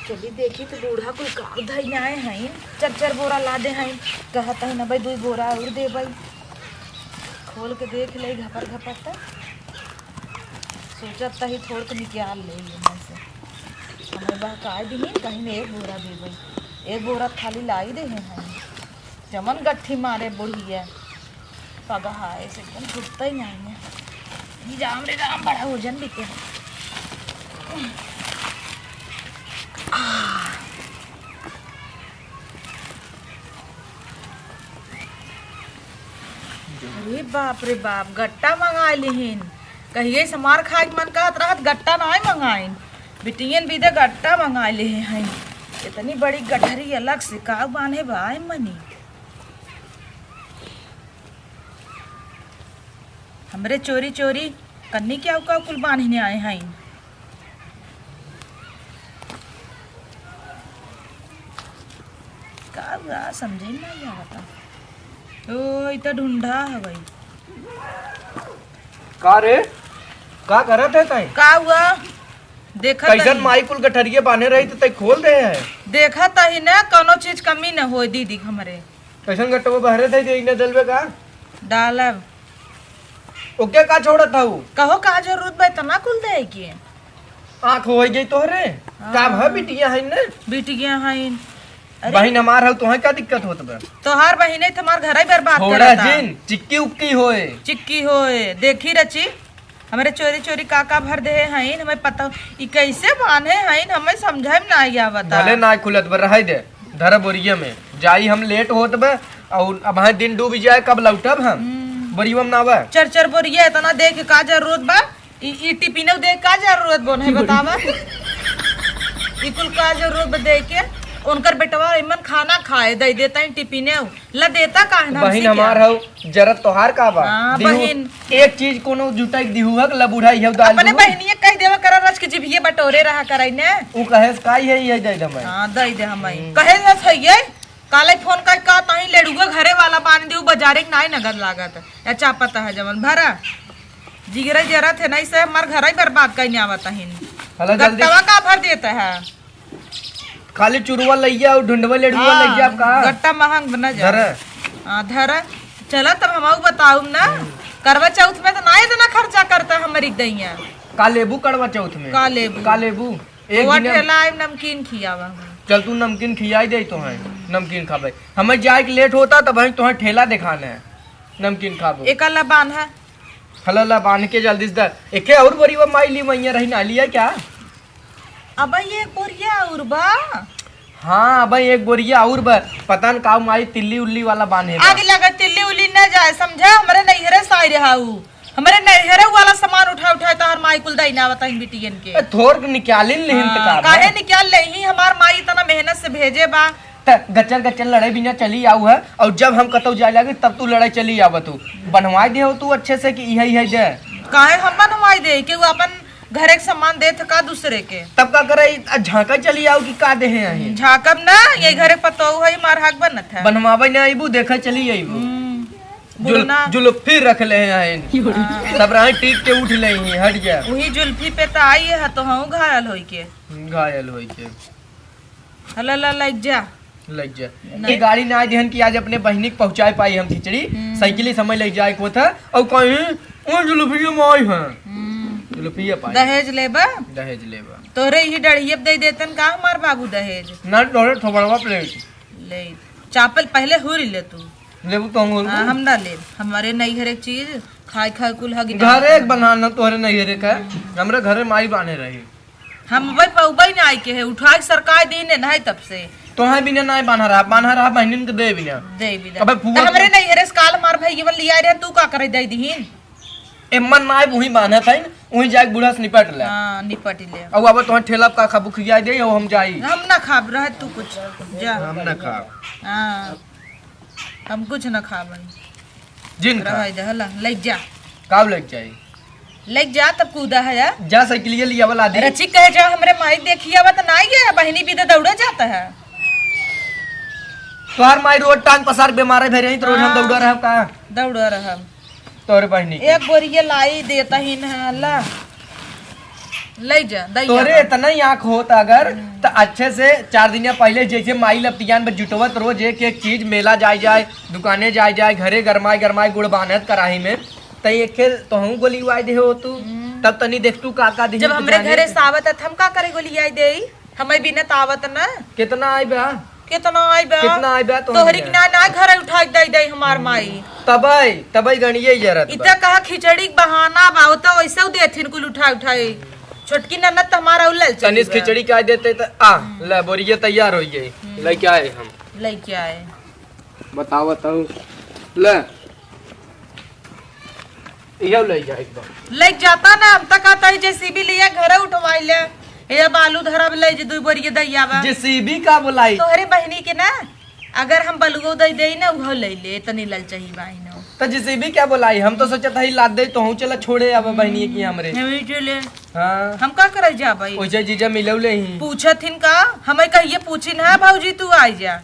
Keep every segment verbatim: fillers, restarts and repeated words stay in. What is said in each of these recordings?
चली देखी तो बूढ़ा कुल का धइले आए हैं, चार चार बोरा लादे हैं। कहत हैं ना भाई, दुई बोरा और देबई। खोल के देख ले घपर घपर त सोचत ही थोड़ के निकाल ले ये में से। हमें बहकाए दिहिन, कहीं एक बोरा देबई, एक बोरा खाली लाई दे हैं। जमन गट्ठी मारे बुढ़िया, पगहा है, से एकदम छूटता ही नहीं है। ई राम रे राम, बड़ा वजन बिके। अरे बाप रे बाप, गट्टा मंगाए लिहिन। कहिए से मार खाए के मन कहत रहत, गट्टा नाय मंगाइन। बिटियन भी दे गट्टा मंगाए लिहे हैं। इतनी बड़ी गठरी अलग से का बांधे बा, आय मनी। हमरे चोरी चोरी कन्नी क्या का कुल बांधने आए हैं। का हुआ, समझे ना आवता। ओ, ई त ढूंढा हवई। का रे, का करत है तई? का हुआ? देखत कैसन ही। माई कुल गठरिये बांधे रही त तई खोल दे है। देखत ही ना, कोनो चीज कमी न होय दीदी हमरे। कैसन गट्टवा बहरे थे जे इने दलबे का? डालब। ओके का छोड़त हऊ? कहो का जरूरत बा इतना कुल दे के? आँख होई गई तोहरे? हाँ। का भा बिटिया है ने? बिटिया है। अरे। बहिन हमार हऊ, तोहे का दिक्कत होत बा? तोहार बहिने त हमार घर ही बर्बाद छोड़ा करता। जिन, चिक्की उक्की होए। चिक्की होए, देखी रची, हमरे चोरी चोरी का का भर देहे हईन, हमें पता, ई कैसे बांधे हईन, हमें समझे में ना आवता। भले ना खुलत बा, रहे दे, धर बोरिया में। जाई हम लेट होत बा, और अब हाँ दिन डूब जाए, कब लौटब हम? हम्म। बोरिया में ना बा। चर चर बोरिया इतना देख का जरूरत बा? ई, ई टिफिनौ दे का जरूरत बन है बतावा? ई कुल का जरूरत बा दे के? उनकर बेटवा इमन खाना खाए दे देता है टिफिनौ। ला देता काहे ना बहिन हमसे हमार क्या? हौ, जरत तोहार का बा? हाँ, दिहू बहिन। एक चीज कोनो जुटाई दिहू हक ला बुढ़ाई हौ दाल अपने दूध। बहिनिया कह देवा करा रच के जिभिये बटोरे रहा कराई ने। उ कहे से काई है ये दे दे मैं। हाँ, दे दे हमाई। हम्म। कहे से है ये? काले फोन कर का ताही लेडुआ घरे वाला बांध दियो, बाजारे के नाई नगद लागत। या चापत है जवन भरा। जिगरे जरा थे नहीं से हमार घर ही बर्बाद कइने आवत हिन। हला जल्दी। गट्टवा का भर देता है? खाली चुरुआ लइया और ढुंढवा लेडुआ हाँ, लइया आपका। गट्टा महंग बना जा। धर। हाँ, धर। चला तब हम बताऊम ना। हम्म। करवा चौथ में तो ना इतना खर्चा करता हमारी दैया। का लेबू करवा चौथ में? का लेबू? का लेबू? एक वो दिन ठेला आइम नमकीन खियावा हम। चल तू नमकीन खियाई दे तो है, नमकीन खाबे। हमें जाए के लेट होता तब हम तोहे ठेला दिखाने है, नमकीन खाबो। एक अल्ला बांधा। हला ला बांध के जल्दी से दे। एके और बोरिया माई ली मैया रही ना लिया क्या? अब ये एक बोरिया और बा। हाँ, अब एक बोरिया और बा। पता न का माई तिल्ली उल्ली वाला बांधे बा। आगे लगा तिल्ली उल्ली न जाए, समझा? हमरे नैहरे से आई रहा ऊ। हमरे नैहरे वाला सामान उठा उठा तोहर माई कुल दई ना बताइन बिटियन के। ए, थोर के निकालिन लेहिन त हाँ, का बा? काहे निकाल लेही? हमार माई इतना मेहनत से भेजे बा। त गचर गचर लड़े बिना चली आऊ है, और जब हम कतौ जाए लागे तब तू लड़ाई चली आव तू। बनवाई दे हो तू अच्छे से कि इहे इहे दे। काहे हम बनवाई दे? केहू अपन घरे के सामान देत का दूसरे के? तब का करे, आ झांका चली आऊ कि का देहे अही? झांकब ना, ये घरे पतोहू है, मार हाक बनत है। बनवावे ना आईबू, देखे चली आईबू। हम्म, जुल-, बुढ़ना। जुल्फी रख ले हैं। हाँ। तब रहे टीक के उठ ले हैं, हट जा। वही जुल्फी पे तो आई है, तो हम घायल होई के। घायल होई के। हला ला लग जा। लग जा। ना। ये गाड़ी ना आए देहन कि आज अपने बहिनी के पहुँचाए पाई हम खिचड़ी। हम्म। साइकिल ही समय लग जाए को था, और कहीं वो जुल्फिया में आई है। हम्म। जुल्फिया पाई। दहेज लेबा? दहेज लेबा। तोरे ही डढ़िया दे देतन का हमार बाबू दहेज? ना, तोरे थोबड़वा प्लेट। ले, चापल पहले हुरी ले तू। लेबू तो हम हुरबू। हाँ, हम ना लेब। हमारे नैहरे के चीज खाए खाए कुल हगी घरे एक बना ना तोहरे नैहरे का। हमरे घरे माई बाने रही। हम भाई पौबई ना आई के है, उठा के सरकार दीने ना है तब से। तोहे बिना ना बान्हा रहा, बान्हा रहा बहनिन के दे बिना। दे बिना। अबे फुआ तो हमरे तो नैहरे से काल मार भाई ये वाला लिया रहे, तू का करे दे दीहिन? एम्मन ना आइब, उहीं बान्हत हइन, उहीं जाइके बूढ़ा से निपट ले। हाँ, निपट ले। अब, अब तोहर ठेला का खाबू खियाई दे, अब हम जाई। हम ना खाब, रह तू कुछ, जा। हम ना खाब। हाँ, हम कुछ ना खाब। जिन खा। रह दे, हला, लइक जा। काब लइक जाई? लइक जा, तब कूदा है, जा। जा, साइकिलिया लिया वाला दे। रचिक कहे जा, हमरे माई देखी आवा त ना आइए, बहिनी भी तो दौड़े जाता है। तोहार माई रोज टांग पसार बीमारे भे रही, तो रोज हम हाँ, दौड़ा रहब का? दौड़ा रहब। तोरे बहिनी के। एक बोरिया लाई देता ही ना, ला। लइ जा, दइ तोरे आवा। इतना ही आँख होत अगर, हम्म। त अच्छे से चार दिन या पहिले जैसे माई लपटियान पर जुटवत रोज एक एक चीज, मेला जाए जाए, दुकाने जाए जाए, घरे गरमाए गरमाए गुड़ बान्हत कराही में, त एक खेल तोहू गोली उआई दे हो तू, हम्म। तब तनी देख तू का का दिही जब तू हमरे जाने घरे के। सावत है, त हम का करे गोली आई देई? हमें बिना त आवत ना। कितना आई बा? कितना आई बा? कितना आई बा तोहरे तोहरी के? ना, ना घर उठा के दे दे हमार माई। तबई, तबई गणिये जरत बा। इतना कहा खिचड़ी के बहाना बा, वो तो वैसे उ देथिन कुल उठा उठाई। छोटकी ननद त हमारा उल्लल चली तनिस बा। खिचड़ी का देते त आ, हम्म। ले बोरिये तैयार हो गई। हम्म। लेके आए हम। लेके आए। बताओ बताओ। ले। इहो ले जा एक बार। ले जाता ना, हम तक आता ही जेसीबी लिए घरे उठवाई ले। ए बालू धरब ले जे दुई बोरिये दैया बा। जेसीबी का बोलाई? तोहरे बहिनी के ना, अगर हम बलुओ दे देई ना, उहो ले ले, इतनी ललचही बाई न। त जेसीबी क्या बोलाई? हम तो सोचत हई लाद दे, तोहू चला छोड़े अब बहिनी के हमरे। हमें चले। हाँ। हम का करे जाबई? ओइसे जीजा मिलौले ही। पूछत हिन का? हमें कहिए पूछिन है, "भौजी तू आई जा।"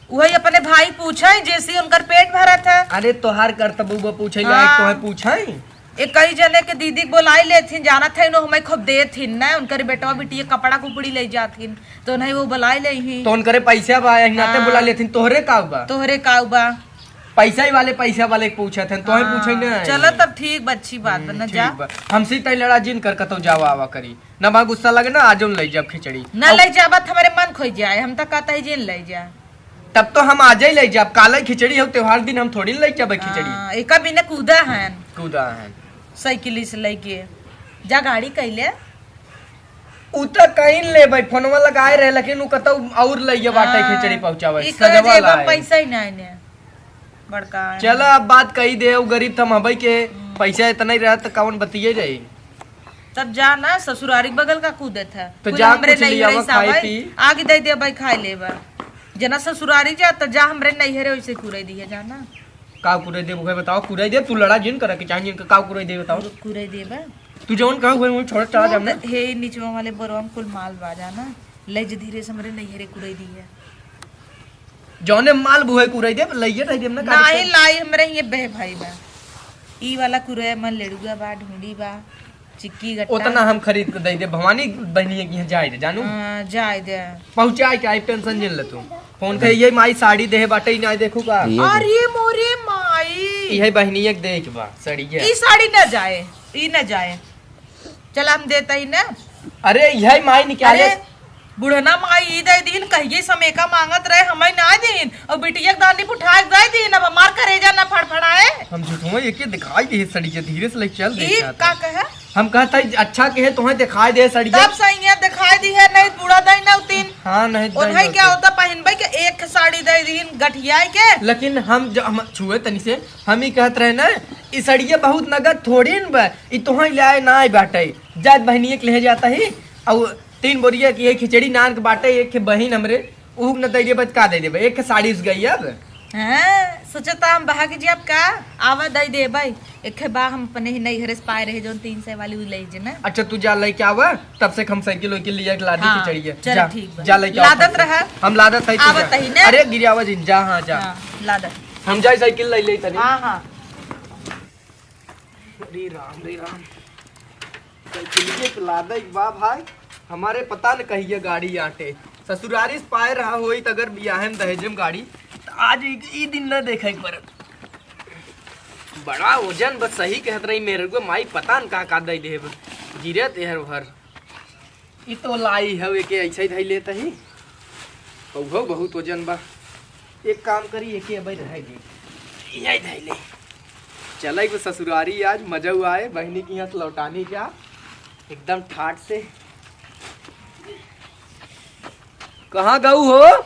उहे अपने भाई पूछे, जैसे उनकर पेट भरत है। अरे तोहार करतबू बा पूछे लायक, हाँ। तोहे पूछे। ए, कई जने के दीदी के बोलाई लेथिन, जानत है, इन्हों हमें खूब देथिन ना, उनकर बेटवा बिटिया कपड़ा कुपड़ी ले जाथिन, तो नहीं वो बोलाई ले ही। तो उनकरे पैसा बा, यही नाते हाँ। बोला लेथिन, तोहरे का बा? तोहरे का बा? पैसा ही वाले, पैसा वाले के पूछत हैं, तोहे हाँ, पूछे ना। चलो तब ठीक बा, अच्छी बात बा, हम्म, ना ठीक जा। बा। हमसे तय लड़ा जिन कर कतौ जावा आवा करी, ना बा गुस्सा लगे ना, आज उन ले जाब खिचड़ी। ना अब ले जाबा त हमरे मन खोई जाए, हम त कहता ही जिन ले जा। तब तो हम आजे ही ले जाब, काले खिचड़ी हो, त्योहार दिन हम थोड़ी ले जाबे खिचड़ी। हाँ, एका बिना कूदा हन। कूदा हन। साइकिल से लेके जा, गाड़ी कैले। उ त कहीं ले भाई, फोनवा लगाए रहे, लेकिन उ कतौ और ले ये बाटे हाँ, खिचड़ी पहुँचावे, ई कहे सजवा जेबा लाए। पैसा ही नहीं ने, बड़का है। चला, अब बात कही दे, उ गरीब थम हबई के, हम्म। पैसा इतना ही रहत त कौन बतिये रही। तब जा ना, ससुरारी के बगल का कूदत है। तो कुल जा, हमरे कुछ नैहरे लियावा, खाए सावई, पी। आगे दे दे भाई, खाए लेबा। जना ससुरारी जा, तो जा हमरे नैहरे वैसे कुरे दिए, जा ना। का कुरे देब, उहे बताओ, कुरे देब, तू लड़ा जिन करे के चाही, जिन का, का कुरे देब, बताओ। कुरे देबा? तू जौन कहो, उहे, उहे छोड़, चला जा ना। हे, निचवा वाले बोरवा में कुल माल बा, जा ना। ले जे धीरे से हमरे नैहरे कुरे दिए। जौने माल बुहे कुरई देब, लइये रह देब ना, गाड़ी नाहीं से। लाई, हमरे हिये बे भाई बा। ई वाला कुरई में लेड़ुआ बा, ढूंढी बा, चिक्की गट्टा। ओतना हम खरीद के दे देब, भवानी बहनिया के यहाँ जाए दे, जानू। हाँ, जाए दे। पहुँचाए के आई, टेंशन जिन ले तू। फोन के, "ये माई साड़ी देहे बाटे, ई ना देखू का?" ये दे। अरे मोरे माई। इहे बहनिया के देख बा, साड़ी ये। ई साड़ी न जाए, ई न जाए। चला, हम देता ही ना। अरे, यही माई निकाले। अरे, बुढ़ना माई ई दे दीन, कहिए समेका मांगत रहे, हमें ना दीन, और बिटिया के दानी उठा के दे दीन, अब हमार करेजा ना फड़फड़ाए। हम झूठो एक के दिखाई दे सड़िया, धीरे से लेके चल दे ई चाहत का है। कहे? हम कहता है, अच्छा कहे, तुम्हें दिखाई दे सड़िया। तब सही है, दिखाई दी है, नहीं बूढ़ा दे ना उतीन। हाँ, नहीं दे उन्हें ना क्या उतीन। होता, पहनबे के एक साड़ी दे दीन गठियाई के। लेकिन हम जो, हम छुए तनी से, हम ही कहत रहे ना, ई सड़िया बहुत नगद थोड़ी न बा, ई तोहई ले आए ना आए बाटे। जात बहनिया के ले जाता ही, अउ तीन बोरिया की एक खिचड़ी नान के बाटे, एक के बहिन हमरे, उहू न दे देबे, का दे देबे, एक के साड़ी उस गई अब। हाँ, सोचता हम बहा के जी आप का, आवा दे देबे, एक के बा हम अपने ही नैहरे से पाए रहे, जौन तीन सौ वाली उ ले जे ना। अच्छा, तू जा लेके आवा, तब से हम साइकिल वाइकिल लिया के लादी हाँ, खिचड़ी है। चल जा, ठीक बा। जा लेके आवा लादत फटाफट। रहा। हम लादत है, तू आवत जा। ही ना। अरे गिरियावा जी, जा, हाँ, जा। हाँ, लादत। हम जाए साइकिल ले ले तनी। हाँ, हाँ। रे राम, रे राम। साइकिलिए पे लादे के बा भाई, हमारे पता न कहिए गाड़ी आटे। ससुरारी से पाए रहा होई त अगर बियाहे में दहेजे में गाड़ी, त आज ई, ई दिन न देखे के पड़त। बड़ा वजन बस सही कहत रही मेरे को, माई पता न का का दे देब। गिरत एहर ओहर। ई तो लाई हवे के ऐसे ही धई लेत ही। कौहो बहुत वजन बा। एक काम करी, एके अबे रह गई। यही धई ले। चला एक ससुरारी आज मजा हुआ है, बहिनी की यहाँ से लौटानी जा। एकदम ठाट से। कहाँ गऊ हो?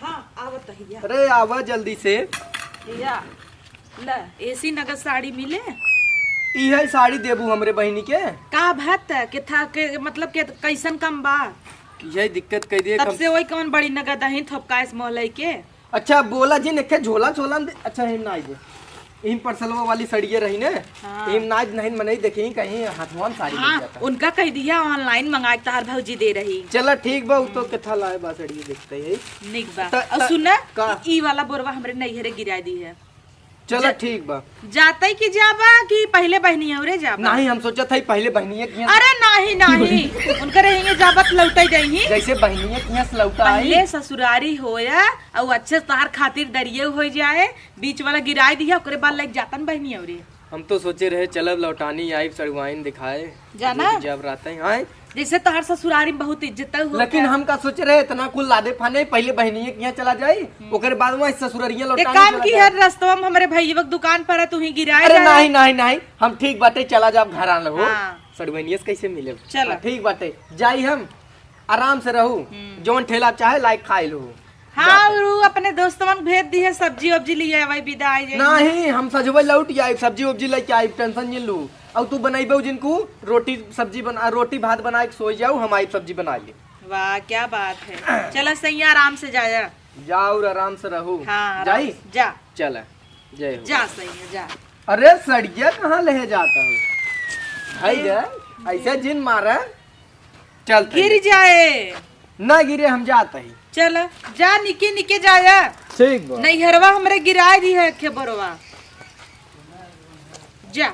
हाँ, आवत हिया। अरे आवा जल्दी से। या। ल, एसी नगद साड़ी मिले? इहे साड़ी देबू हमरे बहिनी के? का बात है? के था, के, मतलब, के, कैसन कम बा? यही दिक्कत कह दिए तब कम। से वही कौन बड़ी नगद अहिन थपकाइस मोहलई के? अच्छा, बोला जिन, एक झोला, झोला में दे। अच्छा, हिम ना आई दे। इम परसलवा वाली सड़िया रही ने? हाँ। इम ना, नहीं मनई देखी कहीं हाथवा में साड़ी हाँ, मिल जाता। उनका कह दिया online मंगा के तहार भौजी दे रही। चला ठीक बा, उ तो कथा लाए बा सड़िया देखते ही। निक बा। त-, और त-, सुन ना, का? ई वाला बोरवा हमरे नैहरे गिरा दी है। चला, ठीक बा। जातई कि जाबा कि पहिले बहिनी औरे जाबा? नाहीं, हम सोचत हई पहिले बहिनिया किहाँ। अरे नाहीं, नाहीं, उनकरे हियाँ जाबा त लौटइ जाई। जैसे बहिनिया किहाँ से लौटा आई। पहिले ससुरारी होया अउ अच्छे से तोहार खातिरदारियो होइ जाए, बीच वाला गिराइ दिहा, ओकरे बाद लइके जातन बहिनी औरे। हम तो सोचे रहे चलब लौटानी आइब सड़ुआइन दिखाए। जाना? जब रहते हैं, आए। जैसे तोहार ससुरारी में बहुत इज्जत हो। लेकिन हम का सोचे रहे इतना कुल लादे फाने, पहिले बहिनिया किहाँ चला जाई, ओकरे बाद वहाँ ससुररिया एक लौटानी काम चला की जाए। हर रस्तवा में हमरे भइया के दुकान पर है, तू ही गिराए अरे जाए। नाहीं, नाहीं, नाहीं, हम ठीक बाटे, चला जाब घर आन हो। हाँ। सड़ुआइनिया से कैसे मिले? चला। हाँ, ठीक बाटे, जाई हम, आराम से रहू, हम्म। जौन ठेला चाहे लाइक खाए लो। हाँ, जाते। और उ अपने दोस्तवन भेज दिहे, सब्जी वब्जी लिए आवे, विदा आइ जाए। नाहीं, हम सजवे लौट आइब, सब्जी वब्जी लेके आइब, tension जिन लू। अउ तू बनइबे जिनको रोटी सब्जी बना, रोटी भात बनाए के सोई जाऊ, हम आइब सब्जी बनाए ले। वाह, क्या बात है। चला सैया, आराम से जाया। जा और आराम से रहू। हाँ, आराम जाई? से जा। चला, जय हो। जा सैया, जा। अरे सड़िया कहाँ ले जाता हो? हाय रे, ऐसे जिन मारा। चल गिर जाए। ना गिरे, हम जात ही। चल, जा निके निके जाया। ठीक बा। नैहरवा हमरे गिराए दिहे खे बरवा। जा।